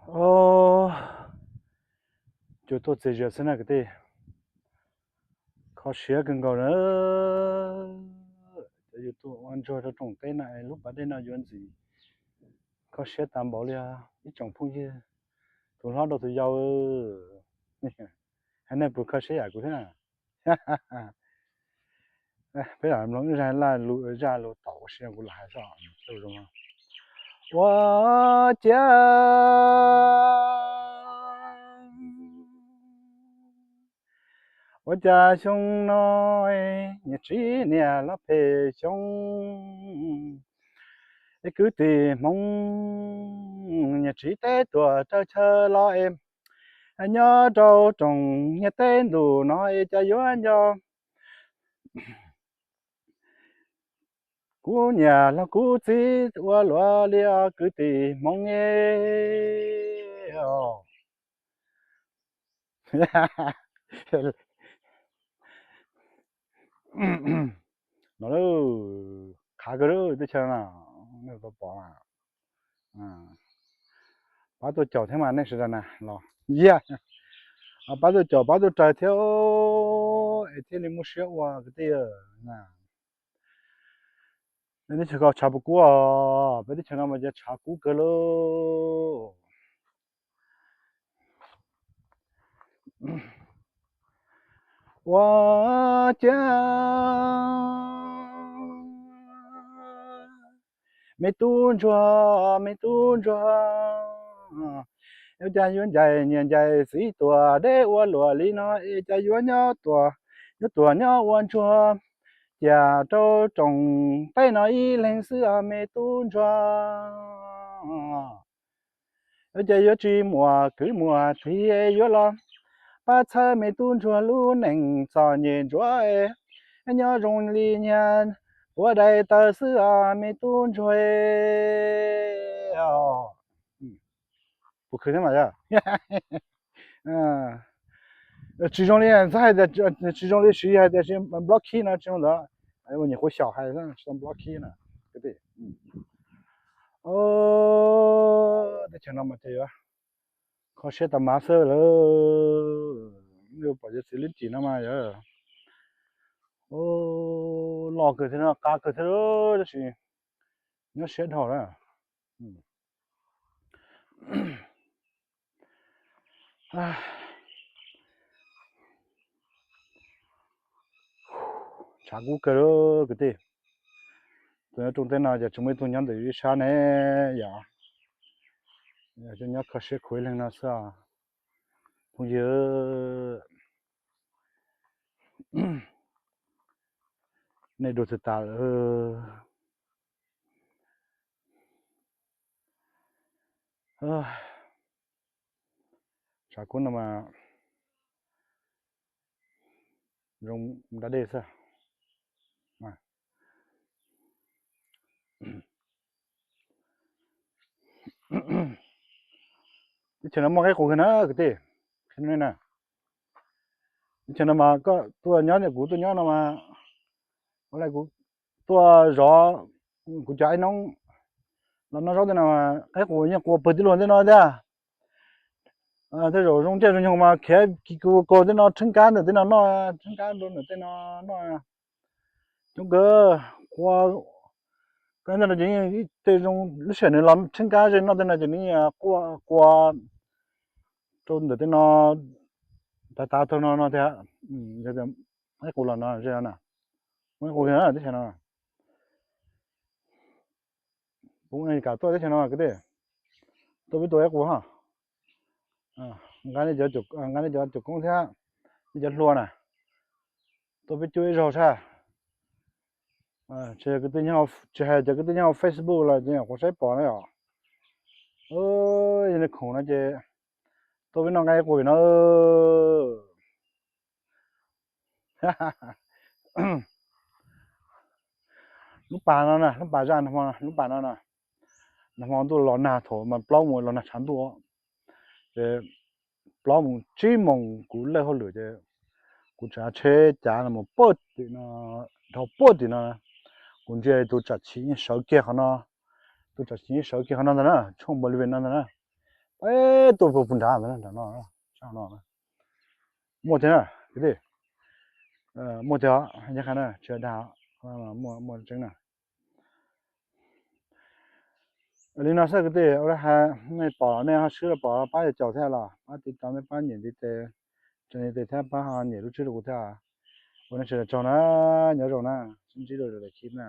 Os, cua tuaj txias zias xwb na kwv tij. Kho siab kawg nkaus na. Cov yus tuaj ua ntsuag rau rooj teb no es lub pas dej no yuav ntxim kho siab tas npaum li os ib tsoom phooj ywg, tus hlob rau tus yau. Hais nej puas kho siab yam kuv thiab na? Peb lam mloog ib zaj laj lus, zaj lus tom ua si kuv lam hais tso. Ua cas, ua cas xyoo no nyias txiv niam loj phem xyoo, es kwv tij Hmoob nyias txiv teb tuam raws chaw los es nyob rau rooj nyias teb ntus no es cas yuav nco kuv niam los kuv txiv ua luaj li os kwv tij Hmoob e. No lawm, qhav kawg lawm teb chaws no, nej puas pom na? Pab tuaj caum thiab mas nej sawv daws na los, yog pab tuaj caum pab tuaj raws thiab es thiaj li muaj siab ua kwv tij. Nej teb chaws ko tshav puas kub os? Peb teb chaws no mas cas tshav kub kawg lauj. Ua cas me tub ntsuag, me tub ntsuag, ua cas yuav ncaim niam ncaim txiv tuam deb ua luaj li no es cas yuav nyob tuam, yuav tuam nyob ua ntsuag cia rau rooj teb no ib leeg xwb os me tub ntsuag. Ua cas yuav tsis muaj kwv muaj tij yuav los pab txhawb me tub ntsuag lub neej txom nyem ntsuav, nyob zoo li nyuag puav daim tawv xwb os me tub ntsuag. Puas khwv thiab mas yog? Tsis zoo li ntxhab hais tias, tsis zoo li siv hais tias block kiss no tsis zoo ntawd. Ua nyuam qhuav xyaum hais tsis tau block kiss na. Teb chaws no mas ces yuav kho siab tas mas xwb lawm. Yuav pom yawg txiv lub cim no mas yog loj kawg thiab no, qab kawg thiab tab sis nyob siab dhau na. Tshav kub kawg kwv tij. Tus nyob rooj teb no ces tsis muaj ib tug nyob ntawm ib sab ne yom. Yog nyob kho siab khuv ib leeg no xwb os phooj ywg. Nej dua twg tas lawm? Tshav kub no mas zoo da dej xwb. Teb chaws no muaj qaib qus kawg na kwv tij. Teb chaws no mas koj tuaj nyob, kuv tuaj nyob no mas, kuv tuaj zov, kuv cov aib noob los noj zaub tej no, qaib qus yeej qua pawg tij laug tej no thiab. Tej zaum zoo caij zoo nyoog mas khiav kis kus kaus tej no, rheeb kab ntawm tej no noj, rheeb kab rau ntawm tej no noj. Coob kawg, qua, koj ntej no ces tej zoo lub sij hawm nws los rheeb kab ze noj tej no ces nws qua, qua rau ntawm tej no, tav tav taug no no thiab. Qaib qus los no ze no na, qaib qus teb chaws no. Kuv kam tuaj teb chaws no kwv tij, tuaj peb tua qaib qus ho. Nqa nej cov, nqa nej cov cuam koob thiab nej cov hlua na, tuaj peb cuab ib zaug sab. Tsis hais cov kwv tij nyob hauv Facebook los ces nyuam qhuav saib pom na yom. Yog li khoom no ces tuaj peb noj nqaij quas vim no. Lub pas no na, lub pas zaj, lub pas no na, nag hmo ntuj los nag, thaum mas plaub mus los nag tshav ntuj, ces plaub mus tsib moos kuv lawj hauj lwm ces kuv tsav tsheb cav no mus puag tim no, dhau puag tim no, kuv ntsia tus tsam chim yeej sawv kiag qhov no, tus tsam chim yeej sawv kiag qhov no ntag na, tshuaj npaum li vim no ntag na. Peb tuaj puag nrad ntawd, nram no, sab no. Muaj thiab na kwv tij, muaj thiab os, nyob qha na, tsis dag, muaj tseeb na. Li no xwb kwv tij, ua li hais nej pom nej ho swb los pom pab yog caum thiab los pab tiv tauj nej pab nyem ntiv tes, tsa ntiv tes thiab pab ho nyem lub tswb rau kuv thiab. Ua nej sawv daws tsaug na, nyob zoo na, sib ntsib dua lwm daim clip na.